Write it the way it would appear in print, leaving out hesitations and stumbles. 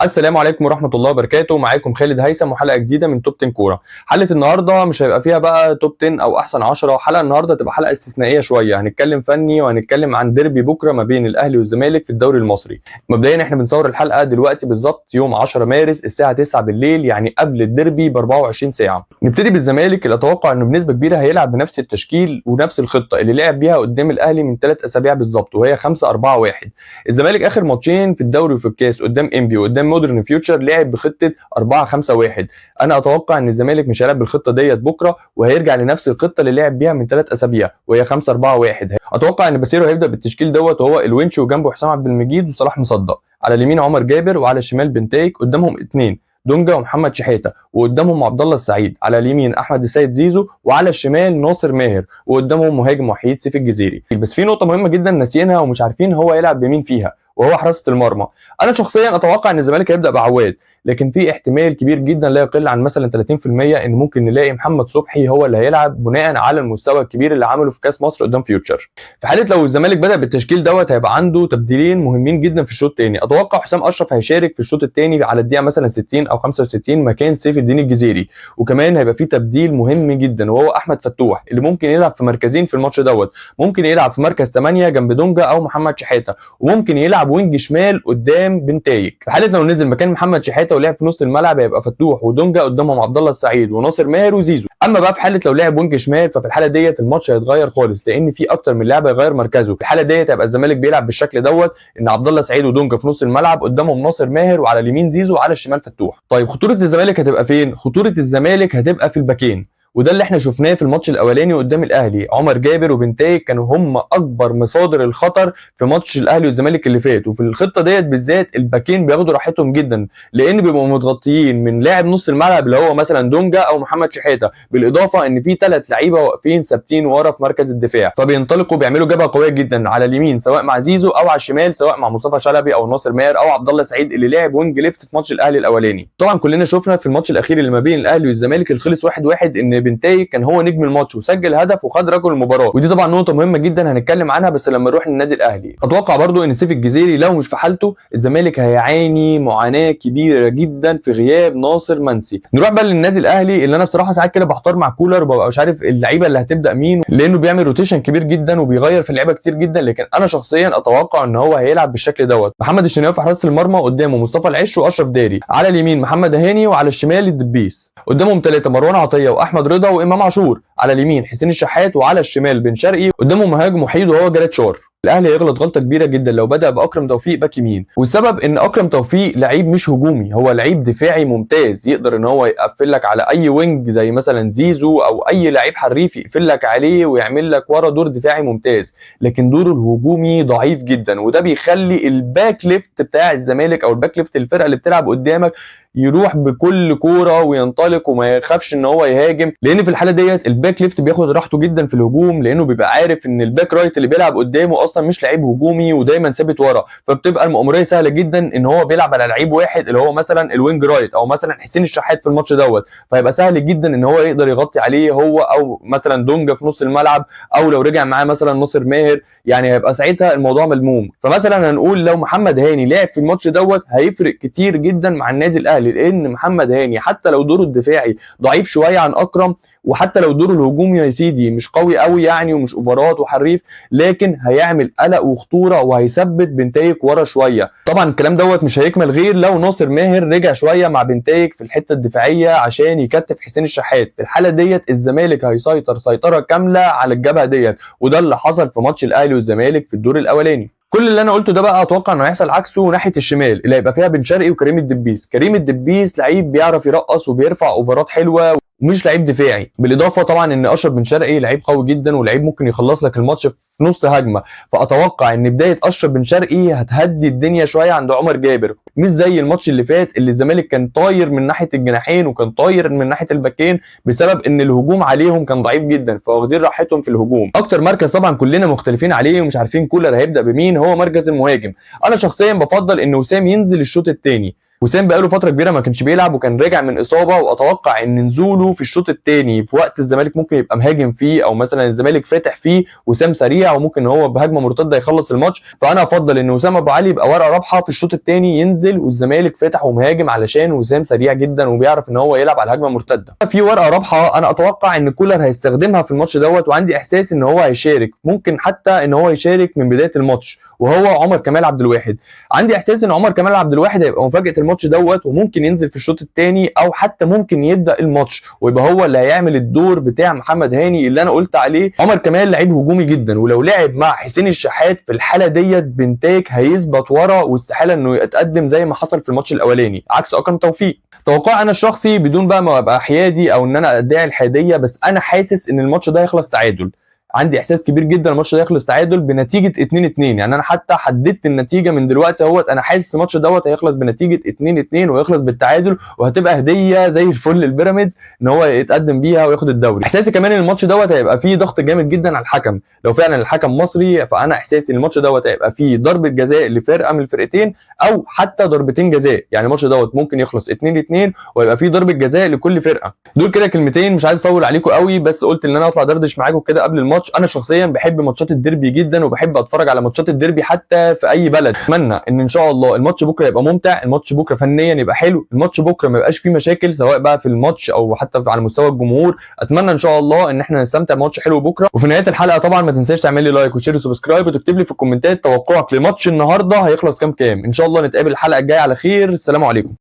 السلام عليكم ورحمة الله وبركاته. معاكم خالد هيثم وحلقة جديدة من top 10 كورة. حلقة النهاردة مش هيبقى فيها بقى top 10 أو أحسن 10. حلقة النهاردة تبقى حلقة استثنائية شوية، هنتكلم فني وهنتكلم عن ديربي بكرة ما بين الأهلي والزمالك في الدوري المصري. مبدئيا احنا بنصور الحلقة دلوقتي بالظبط يوم 10 مارس الساعة 9 بالليل، يعني قبل الديربي ب 24 ساعة. نبتدي بالزمالك اللي أتوقع إنه بنسبة كبيرة هيلعب بنفس التشكيل ونفس الخطة اللي لعب بيها قدام الأهلي من 3 أسابيع بالظبط، وهي 5-4-1. الزمالك آخر ماتشين في الدوري وفي الكاس قدام انبي وقدام مودرن فيوتشر لعب بخطه 4-5-1. انا اتوقع ان الزمالك مش هيلعب بالخطة ديت بكره، وهيرجع لنفس الخطة اللي لعب بيها من 3 اسابيع وهي 5-4-1. اتوقع ان باسيرو هيبدا بالتشكيل دوت، وهو الونش وجنبه حسام عبد المجيد وصلاح مصدق، على اليمين عمر جابر وعلى الشمال بنتايك، قدامهم اثنين دونجا ومحمد شحاته، وقدامهم عبد الله السعيد، على اليمين احمد السيد زيزو وعلى الشمال ناصر ماهر، وقدامهم مهاجم وحيد سيف الجزيري. بس في نقطة مهمة جدا ناسيينها ومش عارفين هو يلعب بمين فيها، وهو حراسة المرمى. انا شخصيا اتوقع ان الزمالك هيبدا بعواد، لكن في احتمال كبير جدا لا يقل عن مثلا 30% ان ممكن نلاقي محمد صبحي هو اللي هيلعب، بناء على المستوى الكبير اللي عمله في كاس مصر قدام فيوتشر. في حاله لو الزمالك بدا بالتشكيل دوت هيبقى عنده تبديلين مهمين جدا في الشوط الثاني. اتوقع حسام اشرف هيشارك في الشوط الثاني على الدقيقة مثلا 60 او 65 مكان سيف الدين الجزيري، وكمان هيبقى في تبديل مهم جدا وهو احمد فتوح اللي ممكن يلعب في مركزين في الماتش دوت. ممكن يلعب في مركز 8 جنب دونجا او محمد شحاته، وممكن يلعب wing شمال قدام بنتايك. في حاله لو نزل مكان محمد شحاته ولعب في نص الملعب هيبقى فتوح ودونجا قدامهم عبد الله السعيد وناصر ماهر وزيزو. اما بقى في حاله لو لعب wing شمال ففي الحالة ديت الماتش هيتغير خالص، لان في اكتر من لاعب هيغير مركزه. في الحالة ديت هيبقى الزمالك بيلعب بالشكل دوت، ان عبد الله سعيد ودونجا في نص الملعب، قدامهم ناصر ماهر وعلى اليمين زيزو وعلى الشمال فتوح. طيب خطورة الزمالك هتبقى فين؟ خطورة الزمالك هتبقى في الباكين، وده اللي احنا شفناه في الماتش الاولاني قدام الاهلي. عمر جابر وبنتايك كانوا هم اكبر مصادر الخطر في ماتش الاهلي والزمالك اللي فات. وفي الخطة ديت بالذات الباكين بياخدوا راحتهم جدا، لان بيبقوا متغطيين من لاعب نص الملعب اللي هو مثلا دونجا او محمد شحاته، بالاضافة ان في 3 لعيبة واقفين ثابتين ورا في مركز الدفاع، فبينطلقوا بيعملوا جبهة قوية جدا على اليمين سواء مع زيزو او على الشمال سواء مع مصطفى شلبي او ناصر ماهر او عبد الله سعيد اللي لعب wing left في ماتش الاهلي الاولاني. طبعا كلنا شفنا في الماتش الاخير اللي ما بين الاهلي والزمالك اللي خلص 1-1 ان بنتايك كان هو نجم الماتش وسجل هدف وخد رجل المباراة، ودي طبعا نقطة مهمة جدا هنتكلم عنها بس لما نروح للنادي الاهلي. اتوقع برضو ان سيف الجزيري لو مش في حالته الزمالك هيعاني معاناة كبيرة جدا في غياب ناصر منسي. نروح بقى للنادي الاهلي اللي انا بصراحة ساعات كده بحتار مع كولر وببقى مش عارف اللعيبة اللي هتبدا مين، لانه بيعمل rotation كبير جدا وبيغير في اللعيبة كتير جدا. لكن انا شخصيا اتوقع ان هو هيلعب بالشكل دوت: محمد الشناوي في حراسة المرمى، قدامه مصطفى العش واشرف داري، على اليمين محمد هاني وعلى الشمال الدبيس، قدامهم 3 مروان عطية واحمد رضا وامام عاشور، على اليمين حسين الشحات وعلى الشمال بن شرقي، قدامهم مهاجم وحيد وهو جراديشار. الاهلي هيغلط غلطه كبيرة جدا لو بدا باكرم توفيق باك يمين، والسبب ان اكرم توفيق لعيب مش هجومي، هو لعيب دفاعي ممتاز، يقدر ان هو يقفل لك على اي wing زي مثلا زيزو او اي لعيب حريف يقفل لك عليه ويعمل لك ورا دور دفاعي ممتاز، لكن دوره الهجومي ضعيف جدا، وده بيخلي ال back left بتاع الزمالك او ال back left الفرقة اللي بتلعب قدامك يروح بكل كورة وينطلق وما يخافش ان هو يهاجم، لان في الحالة ديت ال back left بياخد راحته جدا في الهجوم، لانه بيبقى عارف ان ال back right اللي بيلعب قدامه اصلا مش لعيب هجومي ودايما ثابت ورا، فبتبقى المأموريه سهلة جدا ان هو بيلعب على لعيب واحد اللي هو مثلا ال wing right او مثلا حسين الشحات في الماتش دوت، فيبقى سهل جدا ان هو يقدر يغطي عليه هو او مثلا دونجا في نص الملعب، او لو رجع معاه مثلا ناصر ماهر، يعني هيبقى ساعتها الموضوع ملموم. فمثلا هنقول لو محمد هاني لعب في الماتش دوت هيفرق كتير جدا مع النادي الاهلي، لان محمد هاني حتى لو دوره الدفاعي ضعيف شوية عن اكرم، وحتى لو دوره الهجومي يا سيدي مش قوي قوي يعني ومش اوفرات وحريف، لكن هيعمل قلق وخطورة وهيثبت بنتايك ورا شوية. طبعا الكلام دوت مش هيكمل غير لو ناصر ماهر رجع شوية مع بنتايك في الحتة الدفاعية عشان يكتف حسين الشحات. في الحالة ديت الزمالك هيسيطر سيطرة كاملة على الجبهة ديت، وده اللي حصل في ماتش الاهلي والزمالك في الدور الاولاني. كل اللي انا قلته ده بقى اتوقع انه هيحصل عكسه ناحية الشمال اللي هيبقى فيها بن شرقي وكريم الدبيس. كريم الدبيس لعيب بيعرف يرقص وبيرفع اوفرات حلوة ومش لعيب دفاعي، بالاضافة طبعا ان اشرف بن شرقي لعيب قوي جدا ولعيب ممكن يخلص لك الماتش في نص هجمة، فاتوقع ان بداية اشرف بن شرقي هتهدي الدنيا شوية عند عمر جابر، مش زي الماتش اللي فات اللي الزمالك كان طاير من ناحية الجناحين وكان طاير من ناحية الباكين بسبب ان الهجوم عليهم كان ضعيف جدا، فواخدين راحتهم في الهجوم. اكتر مركز طبعا كلنا مختلفين عليه ومش عارفين كولر هيبدا بمين هو مركز المهاجم. انا شخصيا بفضل ان وسام ينزل الشوط الثاني. وسام بقاله فترة كبيرة ما كانش بيلعب وكان راجع من اصابه، واتوقع ان نزوله في الشوط الثاني في وقت الزمالك ممكن يبقى مهاجم فيه، او مثلا الزمالك فاتح فيه وسام سريع وممكن هو بهجمه مرتدة يخلص الماتش. فانا افضل ان وسام ابو علي يبقى ورقة رابحه في الشوط الثاني، ينزل والزمالك فاتح ومهاجم، علشان وسام سريع جدا وبيعرف ان هو يلعب على هجمة مرتدة. في ورقة رابحه انا اتوقع ان كولر هيستخدمها في الماتش دوت، وعندي احساس ان هو هيشارك، ممكن حتى ان هو يشارك من بداية الماتش، وهو عمر كمال عبد الواحد. عندي احساس ان عمر كمال عبد الواحد هيبقى مفاجاة الماتش دوت، وممكن ينزل في الشوط الثاني او حتى ممكن يبدا الماتش ويبقى هو اللي هيعمل الدور بتاع محمد هاني اللي انا قلت عليه. عمر كمال لعيب هجومي جدا، ولو لعب مع حسين الشحات في الحالة ديت بنتايج هيثبت ورا، واستحاله انه يتقدم زي ما حصل في الماتش الاولاني عكس اكرم توفيق. توقع انا الشخصي بدون بقى ما ابقى حيادي او ان انا ادعي الحيادية، بس انا حاسس ان الماتش ده هيخلص تعادل. عندي احساس كبير جدا الماتش ده يخلص تعادل بنتيجة 2-2. يعني انا حتى حددت النتيجة من دلوقتي اهوت، انا حاسس الماتش دوت هيخلص بنتيجة 2-2 ويخلص بالتعادل، وهتبقى هديه زي الفل للبيراميدز ان هو يتقدم بيها وياخد الدوري. احساسي كمان ان الماتش دوت هيبقى فيه ضغط جامد جدا على الحكم، لو فعلا الحكم مصري فانا احساسي ان الماتش دوت هيبقى فيه ضربه جزاء لفرقة من الفرقتين او حتى ضربتين جزاء. يعني الماتش دوت ممكن يخلص 2-2 ويبقى فيه ضربه جزاء لكل فرقه. دول كده كلمتين، مش عايز اطول عليكم قوي، بس قلت ان انا اطلع دردش معاكم كده قبل الماتش. انا شخصيا بحب ماتشات الديربي جدا، وبحب اتفرج على ماتشات الديربي حتى في اي بلد. اتمنى ان شاء الله الماتش بكره يبقى ممتع، الماتش بكره فنيا يبقى حلو، الماتش بكره ما يبقاش فيه مشاكل سواء بقى في الماتش او حتى على مستوى الجمهور. اتمنى ان شاء الله ان احنا نستمتع بماتش حلو بكره. وفي نهاية الحلقة طبعا ما تنساش تعمل لي like و share و subscribe، وتكتب لي في الكومنتات توقعك لماتش النهارده هيخلص كام كام. ان شاء الله نتقابل الحلقة الجاية على خير. السلام عليكم.